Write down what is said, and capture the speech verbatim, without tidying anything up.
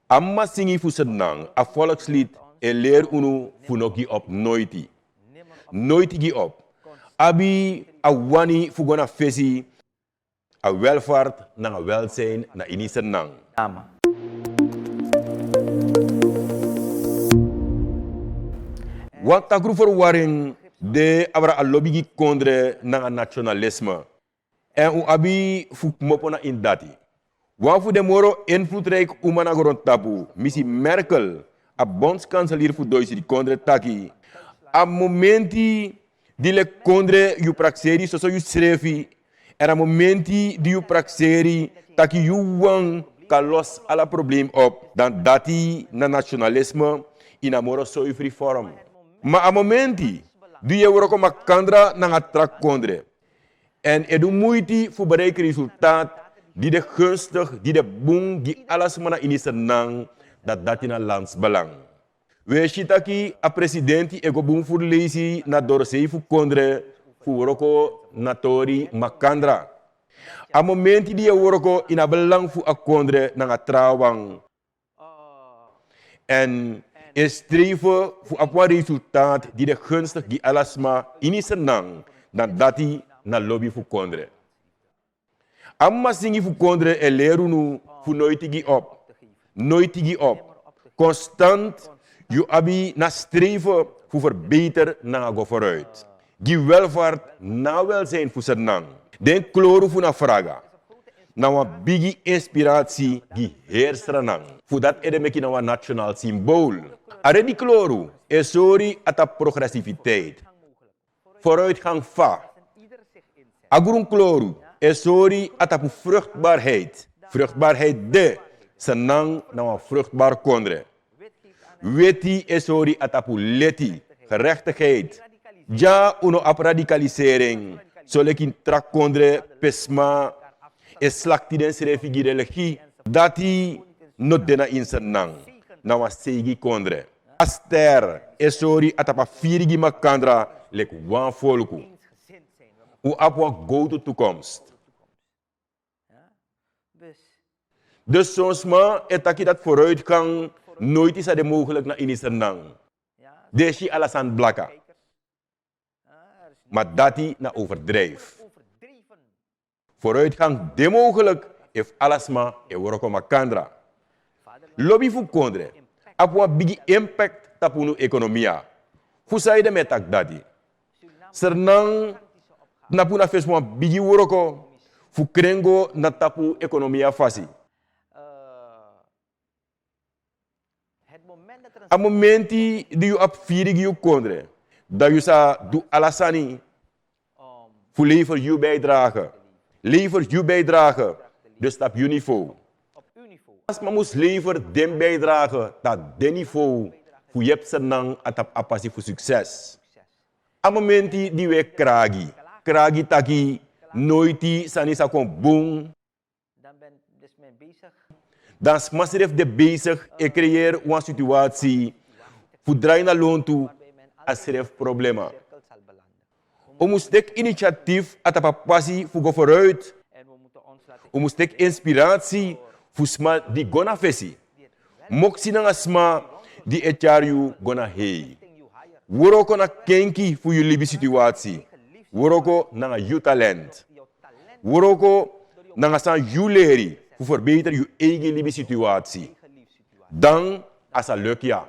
A masingi fu Sranan, a volkslied, e leri unu fu no gi op noiti. Noiti gi op. Abi a wani fu go na fesi, a welvaart nanga welzijn na ini Sranan. Wan takru verwarring de abra a lobi gi kondre nanga nationalisme. En un abi fu kmopo na ini dati. Wan fu den moro invloedrijk uma na grondtapu, misi Merkel, a bondskanselier fu Duitsland kondre taki: a momenti di leki kondre yu prakseri soso yusrefi, en a momenti di yu prakseri taki yu wan kan los ala probleem op, dan dati na nationalisme in a moro zuiveri vorm. Ma a momenti di yu e wroko makandra nanga tra kondre, en e du muiti fu bereiki resultaat di de gunstig, di de bun gi ala sma na ini Sranan, dan dati na landsbelang. Wi e si taki a presidenti e go bun furu leisi na dorsei fu kondre fu wroko na tori makandra. A momenti di yu e wroko ini a belang fu a kondre nanga trawan, en e streven fu abi wan resultaat di de gunstig gi ala sma ini Sranan, dan dati na lobi fu kondre. A masingi fu kondre e leri unu fu noiti gi op. Noiti gi op. Constant yu abi na streven fu verbeter nanga go vooruit. Gi welvaart na welzijn fu Sranan. Den kloru fu na fraga na wan bigi inspiratie gi heri Sranan. Fu dati ede meki na wan nationaal symbool. A redi kloru e sori a tapu progressiviteit, vooruitgang fa. A grun kloru e sori a tapu vruchtbaarheid. Vruchtbaarheid de, Sranan na wan vruchtbaar kondre. Weti e sori a tapu leti, gerechtigheid. Dya un no abi radicalisering, soleki ini tra kondre pe sma e slakti densrefi gi religie. Dati no de na ini Sranan, na wan seigi kondre. A ster e sori a tapu a firi gi makandra leki wan folku. Un abi wan gowtu toekomst. Dus son sma e taki dati vooruitgang noiti sa de mogelijk na ini Sranan. Den e si ala sani blaka. Ma dati na overdrijf. Vooruitgang de mogelijk efu ala sma e wroko makandra. Lobi fu kondre abi wan bigi impact tapu unu ekonomia. Fu saide mi e taki dati? Sranan tnapu na fesi wan bigi wroko fu kren go na tapu ekonomia fasi. A momenti di yu abi firi gi yu kondre, dan yu sa du ala sani fu lever yu bijdrage. Lever yu bijdrage, dus tapu yu niveau. A sma mus lever den bijdrage na den niveau fu yepi Sranan a tapu a pasi fu succes. A momenti di wi e kragi, kragi taki noiti sani sa kon bun, dan sma srefi de bezig e creëer wan situatie fu drai na lontu a srefi problema. Un mus teki initiatief a tapu a pasi fu go vooruit. Un mus teki inspiratie fu sma di go na fesi, moksi nanga sma di e tyari yu go na hei. Wroko na kenki fu yu libi situatie. Wroko nanga yu talent. Wroko nanga san yu leri fu verbeter yu eigi libi situatie. Dan a sa luku ya.